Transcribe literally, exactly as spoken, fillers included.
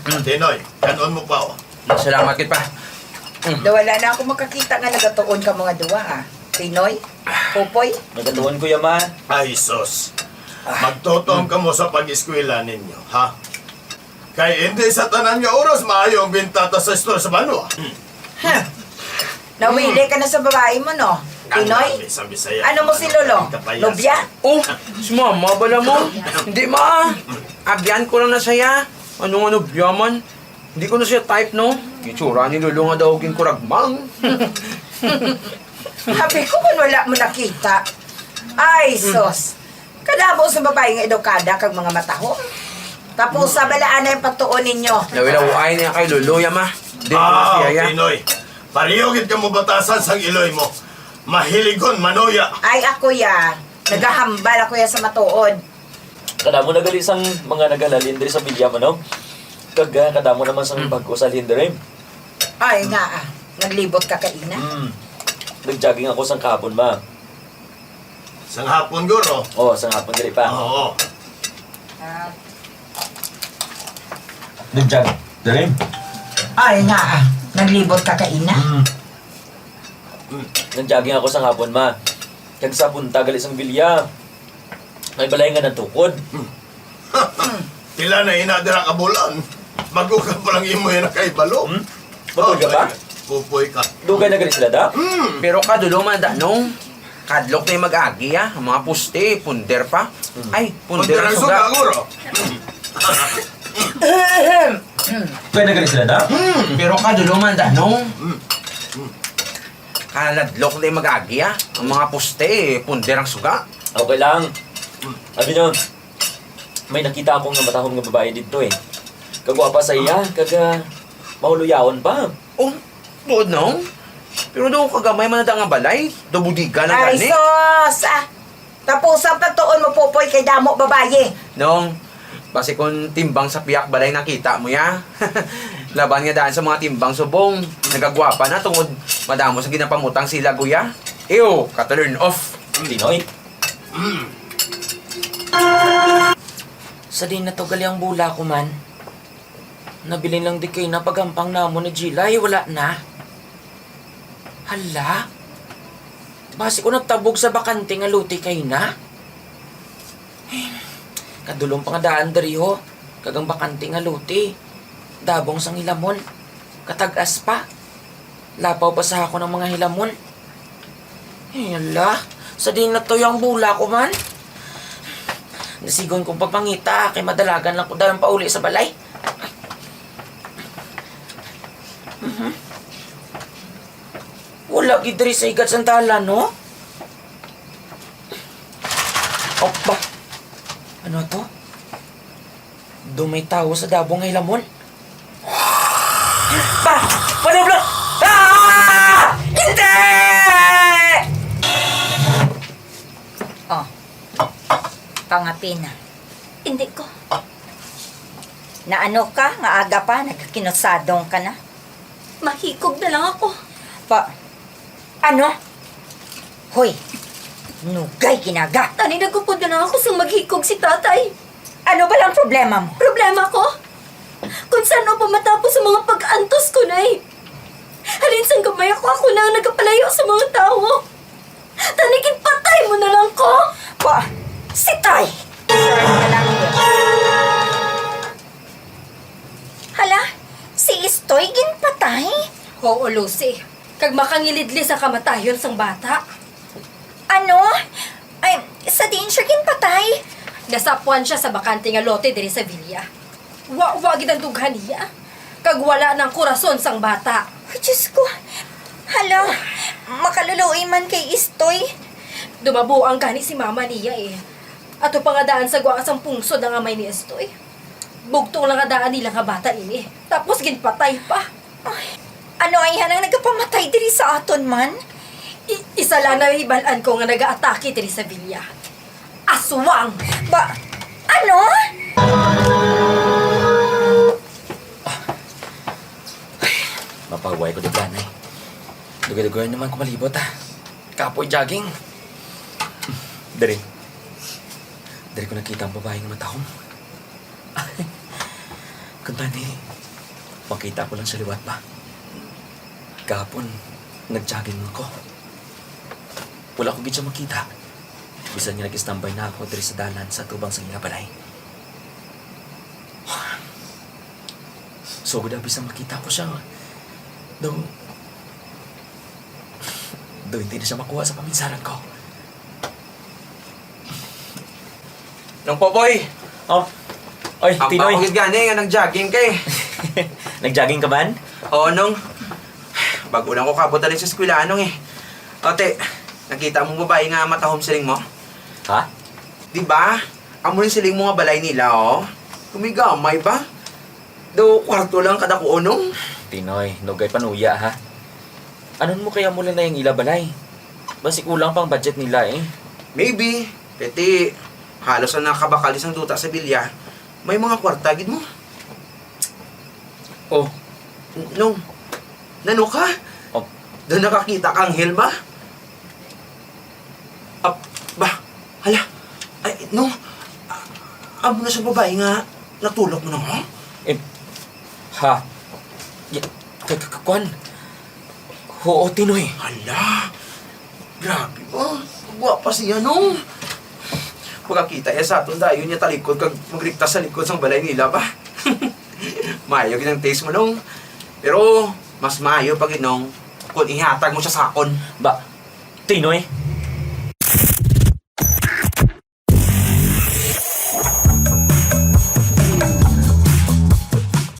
Tinoy, kanon mo pa, oh. Salamat gid, Pa. Mm. Daw wala na ako makakita nga nagatuon ka mga duwa, ah. Tinoy, Popoy. Nagatuon ko ya, Ma. Ay, sus. Ah. Magtutom kamo sa pag-eskwela ninyo, ha? Kay hindi sa tanan nga oras maayo ang bintata sa istorya sa banwa. Ha. Nawili ka na sa babae mo, no? Tinoy? Ano mo si Lolo? Nobya? Oh, si Mama bala mo? Hindi, Ma. Abyan ko lang na siya. Ano nga nobya man? Hindi ko na siya type, no? Itsura ni Lolo nga daw ginkuragmang. Sabi ko, kung wala mo nakita. Ay, sus. Kadamo sa babae nga edukada kag mga matahom. Tapos, sa balaan na yung pagtuon ninyo. Nawilaw-ay niya kay Lolo, ya, Ma. Di ko na Ah, siya, ya. Pinoy. Pareho gid kamo batasan sang iloy mo. Mahiligon, manuya. Ay, ako, ya. Nagahambal ako, ya, sa matuod. Kadamo na gali sang mga naghalalin diri sa bilya mo, no? Kag, ah, kadamo naman sang Hmm. bag-o sa halin diri. Ay, nga, ah. Naglibot ka kaina? Hmm. Nag-jogging ako sang kahapon, Ma. Sang hapon, guro? Oo, sang hapon diri pa. Oo. Ah. Nag-jog diri? Ay, nga, ah. Naglibot ka kaina? Hmm. Hmm. Nag-jogging ako sang hapon, Ma. Kag sa punta gali sang bilya. May balay nga natukod. Hmm. Pila na ina dira ka bulan? Bago ka pa lang imo yan nakahibalo. Hmm? Bago ka pa? Pupoy ka. Dugay na gali sila, da? Hmm. Pero kadulo man da, nung kadlok na yung mag-agi, ah. Ang mga poste, punder pa. Hmm. Ay, punder Punder ang ang suga. suga, guro. Dugay na gali sila, da? Hmm. Pero kadulo man da, nung Hmm. kadlok na yung mag-agi, ah. Ang mga poste, punder ang suga. Okay lang. Abi nyo, may nakita ako nga matahom nga babae didto, eh. Kagwapa sa iya, kag, ah, mahuluyaon pa. Oh, tuod, no? Pero daw kagamay man na nga balay, daw bodega lang Ay, gani. sus! Ah, tapos ang pagtuon mo, Popoy, kay damo babayi. Nong, basi kung timbang sa piyak balay nakita mo ya. Laban nga daan sa mga timbang subong, nagagwapa na tungod madamo sa ginapamutang sila, guya. Ew, ka-turn off. Tinoy. Sa din na to gali ang bola ko man. Nabilin lang di kay na pagampang namo ni Jilay, wala na. Hala? Basi ko nagtabog sa bakante nga lote kay na? Kadulom pa nga daan diri, ho. Kag ang bakante nga lote, dabong sang hilamon. Katag-as pa. Lapaw pa sa akon ang mga hilamon. Ay, hala. Sa din na to yung bola ko man. Nasigon kong papangita, kay madalagan lang ko dayon pauli sa balay. Mhm. Wala gid diri sa higad sang dalan, no? Opa. Ano to? Daw may tawo sa dabong nga hilamon. Pa! Panublo! Ah! Hindi! Oh. Pangapina. Hindi ko. Naano ka nga aga pa, nagkakinusadong ka na? Mahikog na lang ako. Pa, ano? Hoy, nugay ginaga. Tani, nagupod na lang ako sang maghikog si tatay. Ano ba lang problema mo? Problema ko? Kung saan pa matapos ang mga pag-antos ko, Nay? Halin sang gamay ako, ako na ang nagapalayo sa mga tawo. Tani, ginpatay mo na lang ko. Pa, si Tay. Sorry na lang, eh. Hala, si Istoy ginpatay? Oo, Lucy. Kag makangilidli sa kamatayon sang bata. Ano? Ay, sa diin siya ginpatay? Nasapuan siya sa bakante nga lote diri sa Villa. Wa, wa gid ang dughan niya. Kag wala nang kurason sang bata. Ay, Diyos ko. Hala, makaluluoy man kay Istoy. Dumabuang gani si mama niya, eh. Ato pa nga daan sa gwa sang pungsod ang amay ni Istoy. Bugtong lang nga daan nila nga bata ini. Tapos ginpatay pa. Ay, ano ay hanang nagapamatay diri sa aton man? I-, isa lang na hibal-an ko nga nagaatake diri sa Villa. Aswang! Ba, ano? Mapahuway ko di planay. Dugay-dugay naman ko malibot, ah. Kapoy jogging. Diri. Diri ko nakita ang babae nga matahom. Kuntani, Makita ko lang siya liwat ba. Kahapon, nag-jogging lang ko. Wala ko gid siya makita. Bisan nga nag-istambay na ako diri sa dalan sa tubang sa ila balay. So, gud, bisan makita ko siya. Do, do, hindi na siya makuha sa paminsaran ko. Nong Popoy! Oh. Oy, Tinoy. Ang gid gani nga nag-jogging kay. Nag-jogging ka man? Oo, Nong. Bago lang ko kabot dali sa eskwela, Nong, eh. Ate, nakita mo babae nga matahom siling mo? Ha? Di ba? Amo ni siling mo nga balay nila, oh. Kumigamay ba? Do kwarto lang kada ko, Nong. Tinoy, nugay panuya, ha? Anon mo kaya mo lang na yung ila balay? Basi kulang pang budget nila, eh. Maybe. Kay ti, halos ang nakabakal sang duta sa bilya, may mga kwarta gid mo. Oh. N-, Nong, nano ka? Oh. Doon nakakita ka, anghel ba? Ah, ba? Hala. Ay, Nong, ah, amo na sa babae nga natulok mo, Nong, oh? Eh, ha? Y-, k-, k-, kwan? Oo, Tinoy. Hala. Grabe ba? Gwapa siya, Nong. Pagkakita iya sa aton dayon niya talikod kag magrikta sa likod sang balay nila ba? Maayo gid ang taste mo, Nong. Pero mas maayo pa gid, Nong, kung ihatag mo siya sa akon. Ba, Tinoy,